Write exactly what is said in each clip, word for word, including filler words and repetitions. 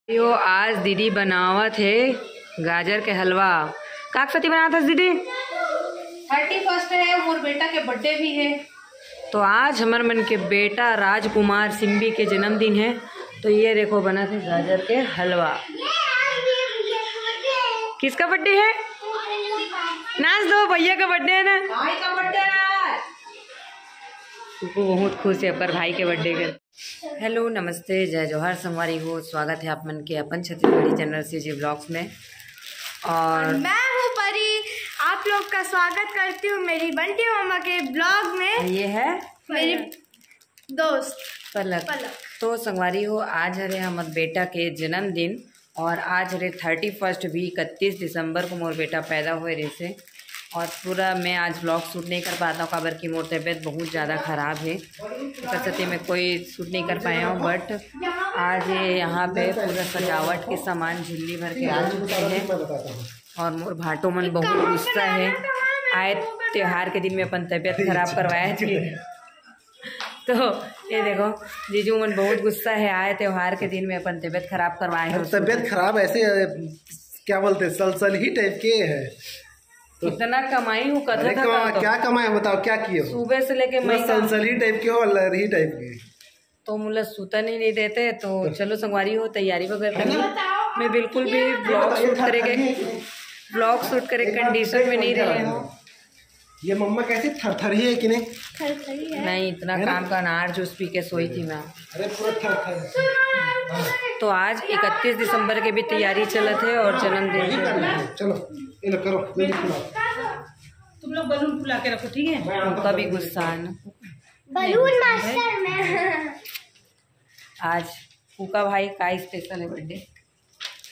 यो आज दीदी बनावत हे गाजर के हलवा। काक सती बनावत हस दीदी? थर्टी फर्स्ट है, मोर बेटा के बर्थडे भी है। तो आज हमर मन के बेटा राजकुमार सिम्बी के जन्मदिन है, तो ये देखो बनत हे गाजर के हलवा। किसका बर्थडे है? नाच दो, भैया का बर्थडे है ना। भाई का बर्थडे है। वो बहुत खुश है पर भाई के बर्थडे के। हेलो, नमस्ते, जय जोहार संगवारी हो, स्वागत है आप मन के अपन छत्तीसगढ़ी चैनल सीजी ब्लॉग्स में। और मैं हूँ परी, आप लोग का स्वागत करती हूँ मेरी बंटी मम्मा के ब्लॉग में। ये है मेरी दोस्त पलक। पलक। तो संगवारी हो, आज हरे हमर बेटा के जन्मदिन और आज हरे थर्टी फर्स्ट भी, इकतीस दिसंबर को मोर बेटा पैदा होए रहिसे। और पूरा मैं आज व्लॉग शूट नहीं कर पाता हूँ, काबर कि मोर तबीयत बहुत ज़्यादा ख़राब है, ओकर सेती मैं कोई शूट नहीं कर पाया हूँ। बट आज ये यहाँ पे पूरा सजावट के सामान झिल्ली भर के आ चुके हैं। और मोर भाटो मन बहुत गुस्सा है, आए त्योहार के दिन में अपन तबीयत खराब करवाए थे। तो ये देखो, जीजू मन बहुत गुस्सा है, आए त्योहार के दिन में अपन तबीयत खराब करवाए हो। तबीयत खराब ऐसे, क्या बोलते हैं, सलसलही टाइप के है। तो इतना कमाई हूँ, कथा अरे था कमा, का तो। क्या कमाए बताओ, क्या किए हो? सुबह से लेके पूरा मैं सलसलही टाइप के हो, लहरही टाइप के। तो मुला सूतन ही नहीं देते। तो चलो संगवारी हो, तैयारी वगैरह है ना? करिए। मैं बिल्कुल भी ये व्लॉग बताइए, शूट करे के, थरथरी है। व्लॉग शूट करे एक बार कंडीशन में नहीं रहे हूँ। ये मम्मा कैसे थरथरी है कि नहीं? थरथरी है। नहीं, इतना है ना? काम का अनार जूस पी के सोई थी मैं। अरे पूरा थरथरी। तो आज इकतीस दिसंबर के भी तैयारी चलत है और जन्मदिन वही के। करना है। चलो, ये लो, करो, जल्दी फुलाओ। तुम लोग बलून फुला के रखो, ठीक है? उनका भी गुस्सा है ना। बलून मास्टर में। आज फूका भाई का स्पेशल है बर्थडे?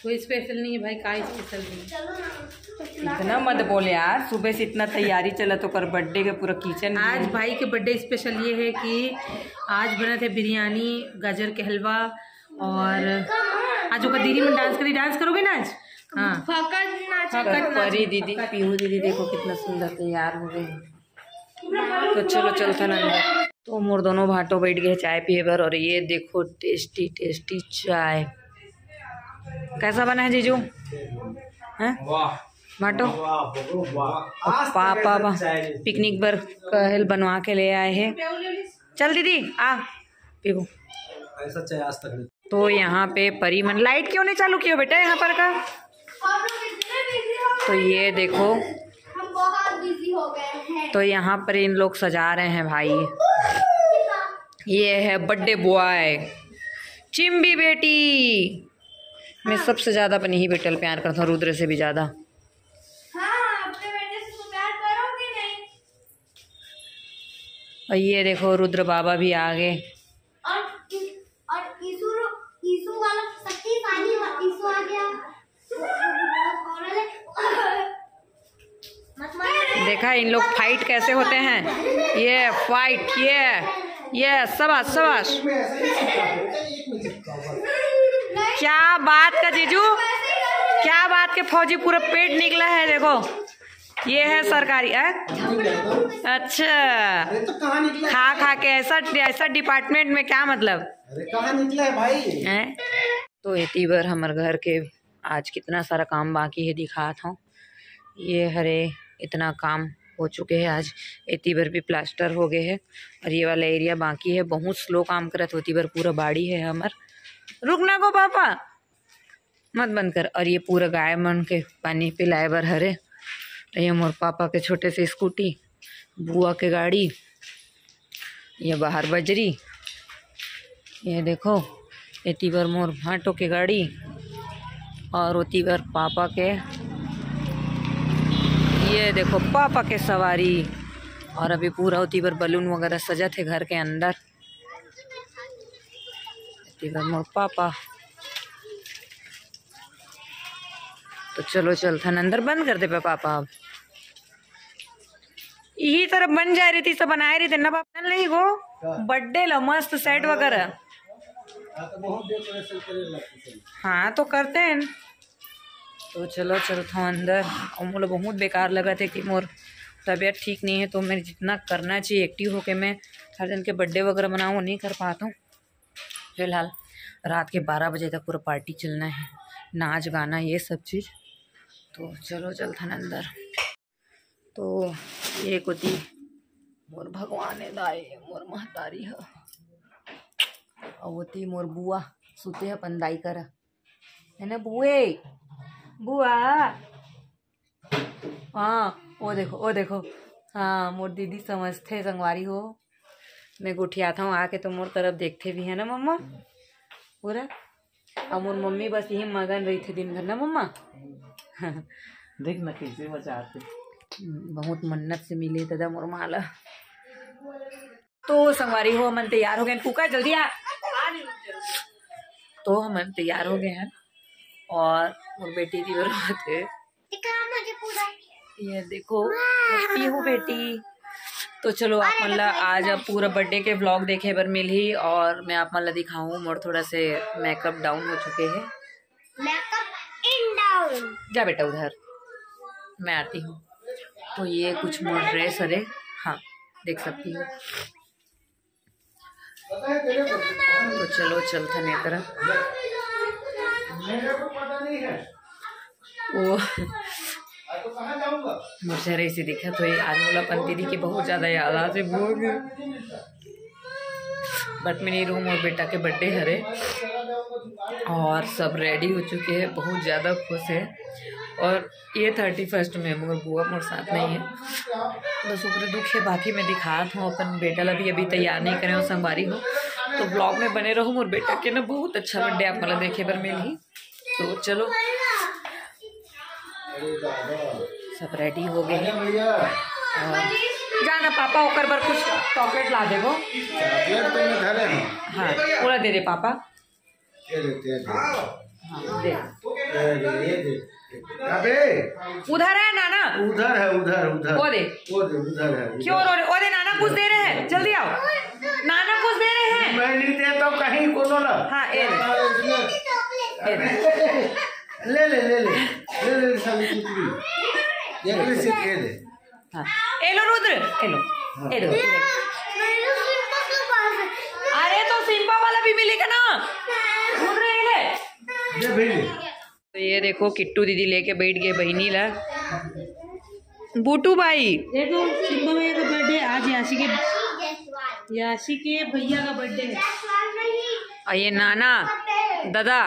कोई स्पेशल नहीं है भाई, का स्पेशल नहीं है। इतना मत बोल यार, सुबह से इतना तैयारी चलत ओकर बर्थडे के, पूरा किचन में। आज भाई के बर्थडे स्पेशल ये है कि आज बनत हे बिरयानी, गाजर के हलवा और आज ओकर दीदी मन डांस करी। डांस करोगे ना आज? हाँ। फकत नाच फकत नाच। परी दीदी, पीहू दीदी देखो कितना सुंदर तैयार हो गए हैं। तो चलो चलथन अंदर। तो मोर दोनों भाटो बैठ गए चाय पिए बर और ये देखो टेस्टी टेस्टी चाय। कैसा बना है जीजू? हैं? वाह। भाटो? वाह, वाह, वाह। आज तक पापा ऐसा बा-, चाय नहीं। पिकनिक बर कहेल बनवा के ले आए हैं। चल दीदी आ पीबो। ऐसा चाय आज तक नहीं। तो यहाँ पे परी मन, लाइट क्यों नहीं चालू किया बेटा यहाँ पर का? तो ये देखो, हम बहुत बिजी हो गए हैं। तो यहाँ पर इन लोग सजा रहे हैं भाई। ये है बर्थडे बॉय, चिम्बी बेटी। मैं सबसे ज्यादा अपनी ही बेटे ल प्यार करता हूँ, रुद्र से भी ज्यादा। हाँ, अपने बेटे से तो प्यार करोगे नहीं। और ये देखो रुद्र बाबा भी आ गए। और और यीशु, यीशु वाला शक्तिशाली वा-, यीशु आ गया। देखा इन लोग फाइट कैसे होते हैं, ये फाइट, ये, ये शाबाश, शाबाश। क्या बात का जीजू, क्या बात के फौजी, पूरा पेट निकला है। देखो ये है सरकारी है। अच्छा, खा खा के ऐसा, ऐसा डिपार्टमेंट में क्या मतलब? अरे कहाँ निकला है भाई? हैं? तो एती बर हमर घर के आज कितना सारा काम बाकी है दिखात हूँ। ये हरे इतना काम हो चुके हैं आज। एती बर भी प्लास्टर हो गए है और ये वाला एरिया बाकी है। बहुत स्लो काम करत होती बर पूरा बाड़ी है हमर। रुक ना गो पापा, मत बंद कर। और ये पूरा गाय मन के पानी पिलाए बर हरे। ये मोर पापा के छोटे से स्कूटी, बुआ के गाड़ी, ये बाहर बजरी, ये देखो एती बर मोर भाटो के गाड़ी और ओती बर पापा के। ये देखो पापा के सवारी। और अभी पूरा ओती बर बलून वगैरह सजत है घर के अंदर। एती बर मोर पापा। तो चलो चलथन अंदर, बंद कर दे पापा। अब यही तरफ बन जाए रही थी, सब बनाए रही थे ना पापा, नहीं गो। बर्थडे ला मस्त सेट वगैरह। हाँ, तो बहुत decoration करे लगते हैं। हाँ, तो करते हैं। तो चलो चलथो अंदर। और मोला बहुत बेकार लगत है कि मोर तबीयत ठीक नहीं है, तो मैं जितना करना चाहिए एक्टिव होके मैं हर जन के बर्थडे वगैरह मनाऊँ, वो नहीं कर पाता हूँ फिलहाल। रात के बारह बजे तक पूरा पार्टी चलना है, नाच गाना ये सब चीज़। तो चलो चलथन अंदर। तो ये कोती मोर भगवान हे दाई, मोर महतारी ह, अउ ओती मोर बुआ सुते हे अपन दाई करा, है ना बुए? बुआ, हाँ, वो देखो, वो देखो, हाँ, मोर दीदी समझथे संगवारी हो, मैं गोठियाथव आके तो मोर तरफ देखथे भी है ना मम्मा पूरा। अउ मोर मम्मी बस यही मगन रहिथे दिन भर ना मम्मा। देख ना कैसे मचाथे। बहुत मन्नत से मिले दादा मोर माला। तो संगवारी हो, हमन तैयार हो गए। कुका, जल्दी आ। तो हमन तैयार हो गए हैं और मोर बेटी जी रोवत हे। दिखा मुझे पूरा। ये देखो, वाह। पीहू बेटी। तो चलो, आप मन ला आज अब पूरा बर्थडे के व्लॉग देखे बर मिलही और मैं आप मन ला दिखाऊँ मोर थोड़ा से मेकअप डाउन हो चुके हैं। Makeup in down. जा बेटा उधर, मैं आती हूँ। तो ये कुछ मोर ड्रेस हरे, हाँ, देख सकती हो। तो चलो चलथन ए तरफ। वो मोर चेहरा ऐसे दिखा तो ये आज मोला अपन दीदी की बहुत ज्यादा याद आथे, भोग। बट मैं नहीं रहूँ, मोर बेटा के बर्थडे हरे और सब रेडी हो चुके हैं, बहुत ज्यादा खुश है। और ये थर्टी फर्स्ट में मोर बुआ मोर साथ नहीं है, बस ओकरे दुख है। बाकी मैं दिखात हूँ अपन बेटा ला भी, अभी तैयार नहीं करे हो संगवारी हो, तो व्लॉग में बने रहो। मोर बेटा के ना बहुत अच्छा बर्थडे आप मन ला देखे बर मिलही। तो चलो, सब रेडी हो गए हैं। और जाना पापा ओकर बर कुछ चॉकलेट ला देबो। चॉकलेट तो मैं धरे हूँ। हाँ, पूरा दे दे पापा। ये दे, ये दे। हाँ, दे। ये दे, ये दे। अबे उधर है नाना। उधर है, उधर, उधर। वो दे। वो दे, उधर है, उधर। क्यों रो रहे? वो दे, नाना कुछ दे रहे हैं, जल्दी आओ, नाना कुछ दे रहे हैं। मैं नहीं देता कहीं कोनो ला। हाँ, ये ले। ये ले। ले ले, ले ले, ले ले, सावित्री। ये ले, ये ले। हाँ, एलो रुद्र, एलो, हाँ। एलो। अरे तो सिम्पा वाला भी मिलेगा ना, रुद्र, ये ले। दे भाई। तो ये देखो, किट्टू दीदी लेके बैठ गए बहिनी ला। बूटू भाई। देखो, सिम्बा भैया का बर्थडे आज, याशी के, याशी के भैया का बर्थडे है। और ये नाना, दादा।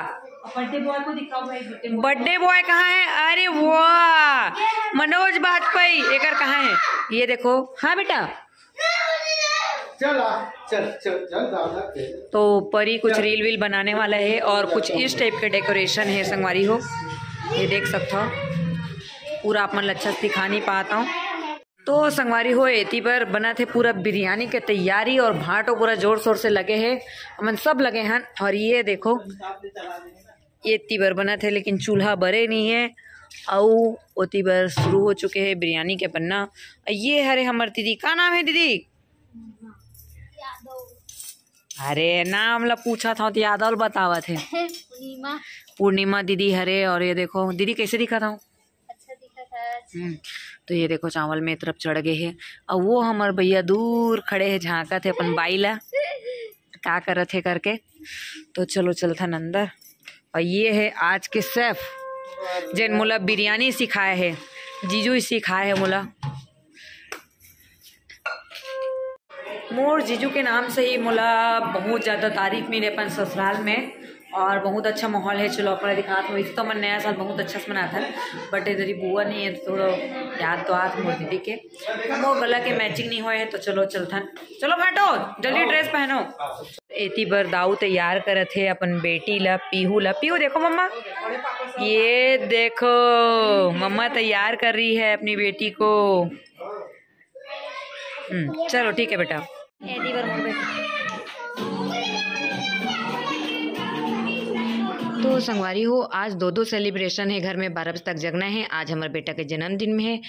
बर्थडे बॉय को दिखाओ भाई, बर्थडे बॉय। बर्थडे बॉय कहाँ है? अरे वाह, मनोज बाजपेयी, एकर कहाँ है? ये देखो, हाँ बेटा। चल आ, चल, चल, चल, दादा, चल। तो परी कुछ रील वील बनाने वाला है और कुछ इस टाइप के डेकोरेशन है संगवारी हो, ये देख सकते हो। पूरा आप मन ल अच्छा से दिखा नहीं पाता हूँ। तो संगवारी हो, एती बर बना थे पूरा बिरयानी के तैयारी और भांटो पूरा जोर शोर से लगे है, हमन सब लगे हन। और ये देखो, ये एती बर बनत हे, लेकिन चूल्हा बरे नहीं है। अउ ओती बर शुरू हो चुके हे बिरयानी के बनना। ये हरे हमर दीदी, का नाम है दीदी? अरे नाम ला पूछा था तो यादव ल बतावत हे। पूर्णिमा। पूर्णिमा दीदी हरे। और ये देखो दीदी कैसे दिखा था। अच्छा दिखा था आज। हम्म, तो ये देखो चावल में तरफ चढ़ गए है। और वो हमर भैया दूर खड़े है, झांकत है अपन बाई ला का करत हे करके। तो चलो चलथन अंदर। और ये है आज के शेफ, जेन मोला बिरयानी सिखाए हे, जीजू ही सिखाए हे मोला। मोर जीजू के नाम से ही मोला बहुत ज़्यादा तारीफ मिले अपन ससुराल में, और बहुत अच्छा माहौल है। चलो अपना दिखात हो, इस तो मन नया साल बहुत अच्छा से मनाता है, बट इधर ही बुआ नहीं है तो थोड़ा याद तो आत मोर दीदी के। मोर गला के मैचिंग नहीं होए है, तो चलो चलथन। चलो भाटो, जल्दी ड्रेस पहनो। एती बर दाऊ तैयार करत हे अपन बेटी ला, पीहू ला। पीहू देखो मम्मा, ये देखो मम्मा तैयार कर रही है अपनी बेटी को। हम्म, चलो ठीक है बेटा। एती बर मोर बेटी। तो संगवारी हो, आज दो दो सेलिब्रेशन है, घर में बारह बजे तक जगना है। आज हमारे बेटा के जन्मदिन में है,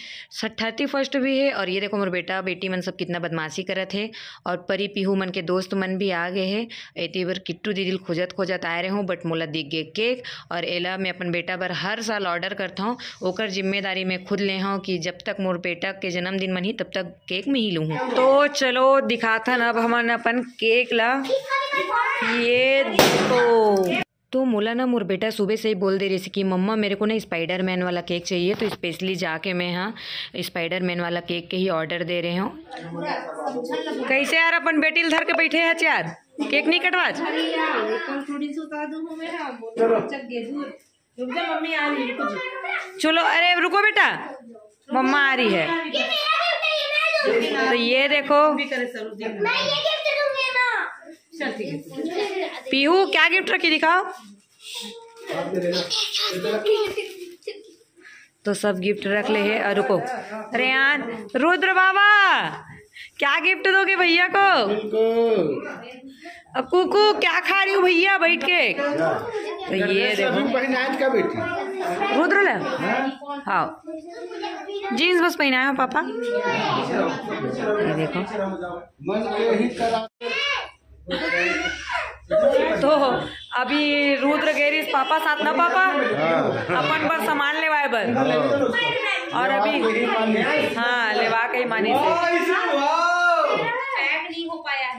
थर्टी फर्स्ट भी है। और ये देखो मोर बेटा बेटी मन सब कितना बदमाशी करत है। और परी पीहू मन के दोस्त मन भी आ गए है। एती बर किट्टू दीदी ल खोजत खोजत आए रहे हूँ, बट मोला दिख गए केक। और एला मैं अपन बेटा बर हर साल ऑर्डर करता हूँ, ओकर जिम्मेदारी मैं खुद ले हूँ कि जब तक मोर बेटा के जन्मदिन मनही तब तक केक में ही लूँ। तो चलो दिखाथन अब हमन अपन केक ला। ये देखो, तो मोला ना मोर बेटा सुबह से ही बोल दे रही थी कि मम्मा, मेरे को ना स्पाइडरमैन वाला केक चाहिए, तो स्पेशली जाके मैं, हाँ, स्पाइडरमैन वाला केक के ही ऑर्डर दे रहे हूँ। कैसे यार, अपन बेटी ल धर के बैठे हैं यार, केक नहीं कटवा? थोड़ी सी उतार दूँ मैं, हाँ, बोलो, चल गए दूर। रुक जा, मम्मी आ रही, रुको जी। चलो, अरे रुको बेटा, मम्मा आ रही है। तो ये देखो, भी करे सर, उस दिन। मैं ये गिफ्ट दूंगी ना। चल, ठीक है। पीहू, क्या गिफ्ट रखी, दिखाओ। तो सब गिफ्ट रख ले है। और रुको, रेहान, रुद्र बाबा, क्या गिफ्ट दोगे भैया को? बिल्कुल। अब कुकू, क्या खा रही हो भैया बैठ के? तो ये देखो, पहनाज का बेटी। रुद्र ले। हाँ, जीन्स बस पहनाया हो पापा। ये देखो, मन के ही करा। तो अभी रुद्र गेरिस पापा साथ ना पापा, हाँ। अपन बर सामान लेवाए बर। हाँ। और अभी, हाँ, लेवा के ही मानी से।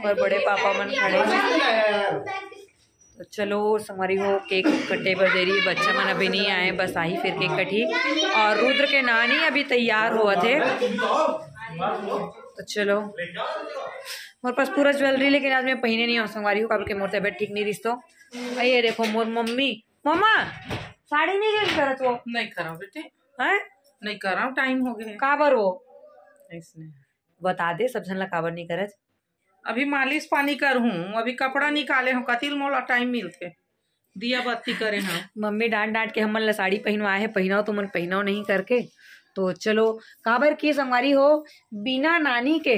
पर बड़े पापा मन खड़े हैं। तो चलो संगवारी हो, केक कटे बर देरी है, बच्चा मन अभी नहीं आए, बस आही फिर केक कटही। और रुद्र के नानी अभी तैयार होवत हे। तो चलो, मोर पास पूरा ज्वेलरी, लेकिन आज मैं पहिने नहीं हूँ संगवारी हो, काबर के मोर तबियत ठीक नहीं रिस तो। ये देखो मोर मम्मी, मम्मा साड़ी नहीं change करत हो? नहीं कराओ बेटे। हैं? नहीं कराओ, टाइम हो गया है। काबर हो? इसने बता दे सब झन ला काबर नहीं करत। अभी मालिश पानी कर हूँ, अभी कपड़ा निकाले हूँ, कतिल मोला टाइम मिलथे, दिया बत्ती करे हूँ। मम्मी डांट डांट के हमन ला साड़ी पहिनवाए है, पहिनाओ तुमन पहिनाओ नहीं करके। तो चलो, काबर की संगवारी हो, बिना नानी के,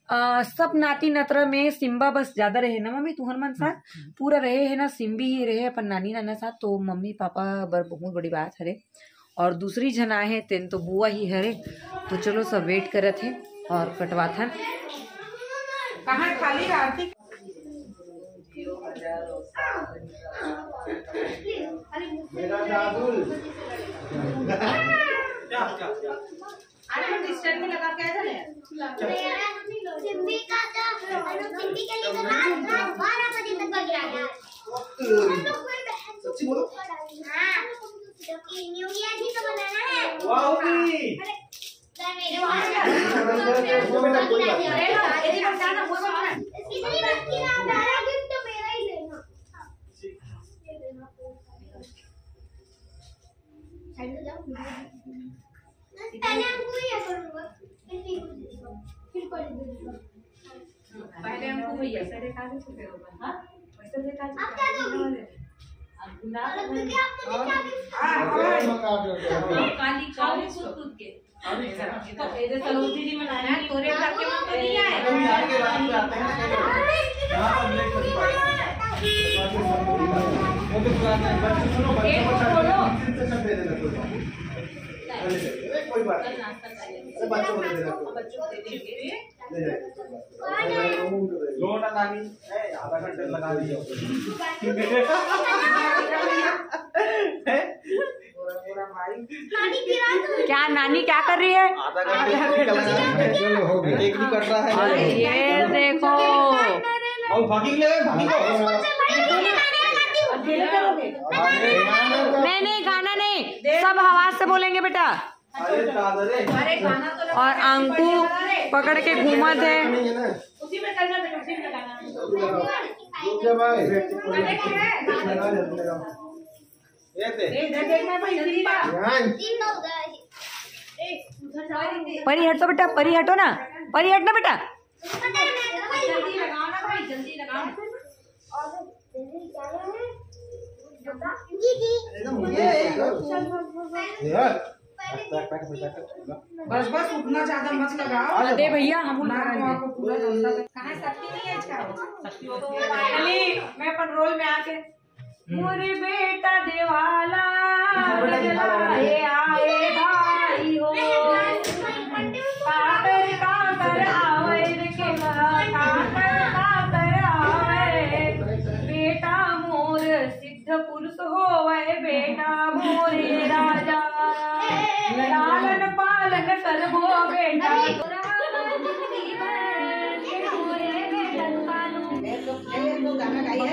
अ, सब नाती नतरा में सिम्बा बस ज्यादा रहे ना मम्मी, तुहर मन साथ हम्म। पूरा रहे है ना, सिम्बी ही रहे अपन नानी नाना साथ, तो मम्मी पापा बर बहुत बड़ी बात हरे। और दूसरी झन आए हे, तेन तो बुआ ही हरे। तो चलो, सब वेट करत हे और कटवाथन। कहाँ खाली आरती? मेरा दादुल। अरे, हम स्टैंड में लगा के आए थे ना। सिम्बी का तो, सिम्बी के लिए तो रात, रात बारह बजे तक बज रहा है। सच्ची बोलो। हाँ। तो ये न्यू ईयर ही तो बनाना है। वाह, भी। अरे, वो बेटा, कोई बात नहीं। इसकी नहीं बात की ना, पहला गिफ्ट तो मेरा ही लेना। पहले हमको भी ये करूँगा, फिर पीहू को दूँगा, फिर परी को दूँगा। पहले हमको भी ऐसे दिखा दे, तो फिर होगा, हाँ? वैसे दिखा दे। आप क्या दोगे? अब गुलाब और का क्योंकि आपको और दिखा दे। हाँ, हाँ। काली, काली कूद कूद के। तो ये जो सरोज दीदी बनाया है, तोरे घर के मन तो नहीं आए। अरे, यहाँ के रात में आते हैं ना, यहाँ पर लेट कर पाए। वो तो बुलाते हैं, बच्चे सुनो, बच्चे एक को बोलो। अरे, कोई बात नहीं। अरे, बच्चों को दे देना। ले जाइए, कोई बात नहीं। लो ना नानी, आधा घंटा लगा दीजिए। क्या नानी क्या कर रही है? आधा घंटा निकल गया। चलो, हो गया। केक भी कट रहा है। अरे, ये देखो। और भागी ले, भागी। अकेले करोगे? नहीं, नहीं, गाना नहीं, सब आवाज से बोलेंगे बेटा। अरे दादा रे। और अंकु पकड़ के घूमत है। उसी में करना बेटा, उसी में लगाना। रुक जा भाई। ये दे। ए, इधर देखना भाई, जल्दी आ। ध्यान। परी हटो बेटा, परी हटो ना, परी हटना बेटा। जल्दी लगाओ ना भाई, जल्दी लगाओ। बस, बस, उतना ज्यादा मत लगाओ। अरे भैया, हम उठा रहे हैं। कहाँ शक्ति नहीं है इसका? शक्ति तो finally मैं अपन रोल में आके, मोरे बेटा देवाला, गजला हे आए भाई हो। काकर काकर आवे रे केला, काकर काकर आवे। बेटा मोर सिद्ध पुरुष होवे, बेटा मोरे राजा। लालन पालन करबो बेटा। तोरा मोरे बेटा कानू। ये तो, ये तो गाना गाई है।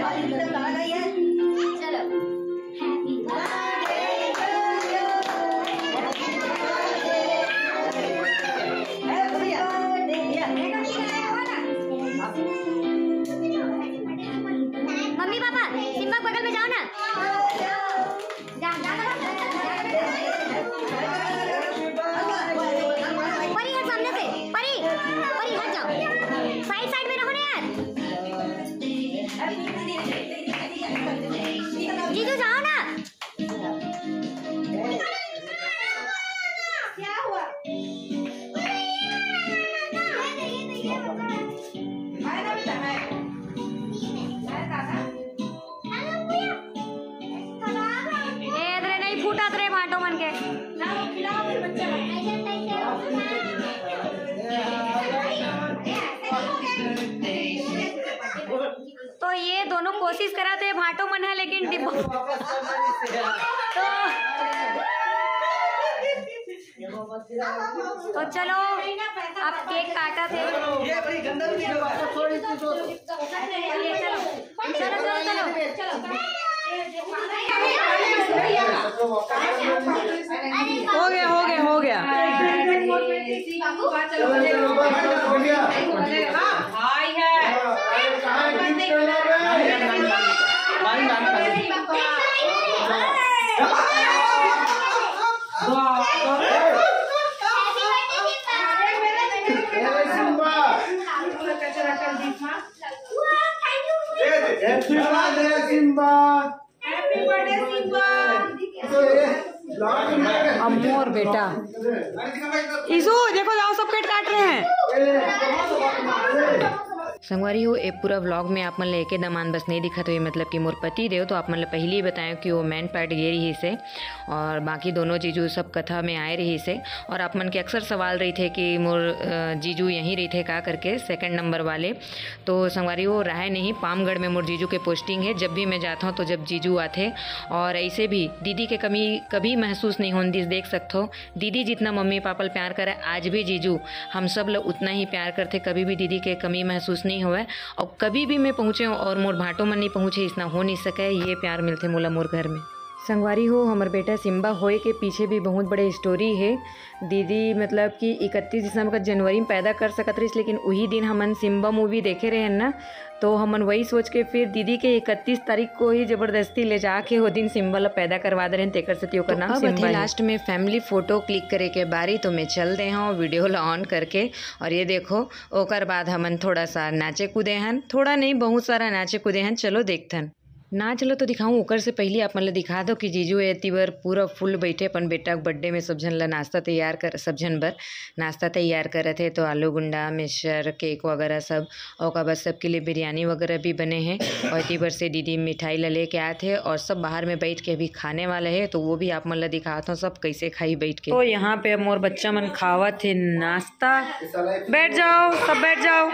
तो मन के। तो ये दोनों कोशिश करा थे भांटो मन है, लेकिन डिब्बा। तो, तो चलो, अब केक काटा थे। ये बड़ी गंदा भी है, थोड़ी सी तो। चलो, चलो, चलो, चलो। हो गया, हो गया, हो गया। Happy birthday, Simba. अम्मू और बेटा। ईशु, देखो, जाओ, सब केक काट रहे हैं। संगवारी हो, ए पूरा व्लॉग में आप मन ल एके दमान बस नहीं दिखत होही, मतलब कि मोर पति देव, तो आप मन ल पहले ही बताएं कि वो मेन पार्ट गे रहिस हे और बाकी दोनों जीजू सब कथा में आए रहिस हे। और आप मन के अक्सर सवाल रहिथे कि मोर, अ, जीजू यहीं रहिथे का करके, सेकंड नंबर वाले। तो संगवारी हो, रहे नहीं, पामगढ़ में मोर जीजू के पोस्टिंग है। जब भी मैं जाता हूँ तो जब जीजू आथे, और ऐसे भी दीदी के कमी कभी महसूस नहीं होन दिस। देख सकथो, दीदी जितना मम्मी पापा ल प्यार करे, आज भी जीजू हम सब ल उतना ही प्यार करथे। कभी भी दीदी के कमी महसूस नहीं होवे। और कभी भी मैं पहुँचे और मोर भांटो मन नहीं पहुँचे, इसना हो नहीं सके। ये प्यार मिलथे मोला मोर घर में। संगवारी हो, हमर बेटा सिम्बा होए के पीछे भी बहुत बड़े स्टोरी है। दीदी मतलब कि इकतीस दिसंबर का जनवरी में पैदा कर सकत रहिस, लेकिन उही दिन हमन सिम्बा मूवी देखे रहे ना, तो हमन वही सोच के फिर दीदी के इकतीस तारीख को ही जबरदस्ती ले जाके वो दिन सिम्बा ला पैदा करवा दे रहे, तेकर सेती ओकर तो नाम अब सिम्बा हे। लास्ट में फैमिली फोटो क्लिक करे के बारी, तो मैं चल दे हूँ वीडियो ला ऑन करके। और ये देखो, ओकर बाद हमन थोड़ा सा नाचे कूदे हन, थोड़ा नहीं, बहुत सारा नाचे कूदे हन। चलो देखथन। नाच लो तो दिखाऊं, ओकर से पहले आप मन ल दिखा दो कि जीजू एती बर पूरा फुल बैठे अपन बेटा के बर्थडे में सब झन ल नाश्ता तैयार कर, सब झन बर नाश्ता तैयार करत हे। तो आलू गुंडा, मिक्सचर, केक वगैरह सब, और ओकर बाद सबके लिए बिरयानी वगैरह भी बने हैं। और एती बर से दीदी मिठाई ला लेके आत हे और सब बाहर में बैठ के अभी खाने वाला है, तो वो भी आप मन ल दिखात हूँ सब कैसे खाई बैठ के। तो यहाँ पे अब मोर बच्चा मन खावत हे नाश्ता। बैठ जाओ, सब बैठ जाओ।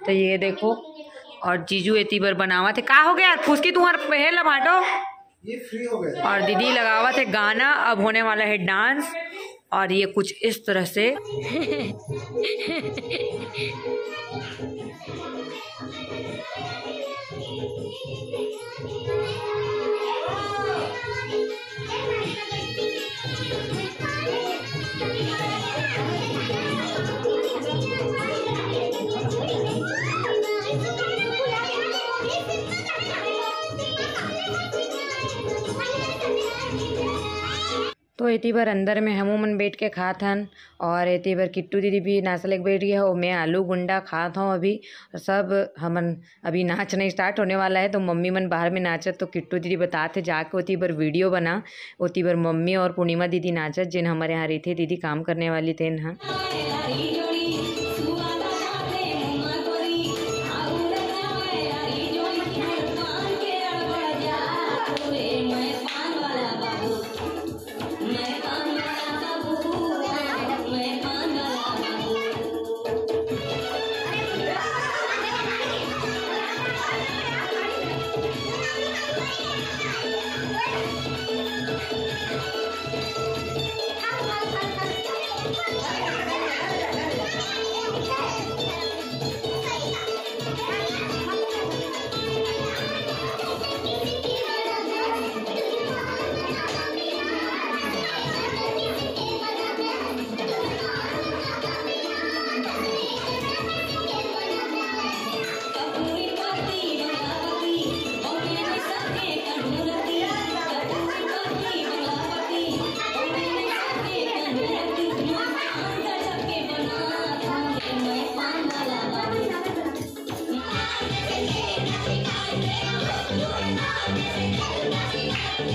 तो ये देखो, और जीजू एती बर बनावत हे। का हो गया यार, फुसकी तुम्हार पहल ला बांटो। ये फ्री हो गया। और दीदी लगावत हे गाना, अब होने वाला है डांस। और ये कुछ इस तरह से। तो एती बर अंदर में हमू मन बैठ के खात हन, और एती बर किट्टू दीदी भी नाश्ता लेके बैठ गया हो। मैं आलू गुंडा खात हूँ अभी। सब हमन अभी नाच नहीं स्टार्ट होने वाला है, तो मम्मी मन बाहर में नाचत, तो किट्टू दीदी बतात हे जाके ओती बर वीडियो बना, ओती बर मम्मी और पूर्णिमा दीदी नाचत, जेन हमारे यहाँ रहिथे दीदी काम करने वाली तेन ह।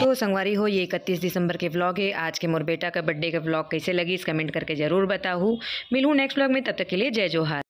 तो संगवारी हो, ये इकतीस दिसंबर के व्लॉग है। आज के मोर बेटा का बर्थडे का व्लॉग कैसे लगिस, कमेंट करके जरूर बताहू। मिलहूँ नेक्स्ट व्लॉग में, तब तक के लिए जय जोहार।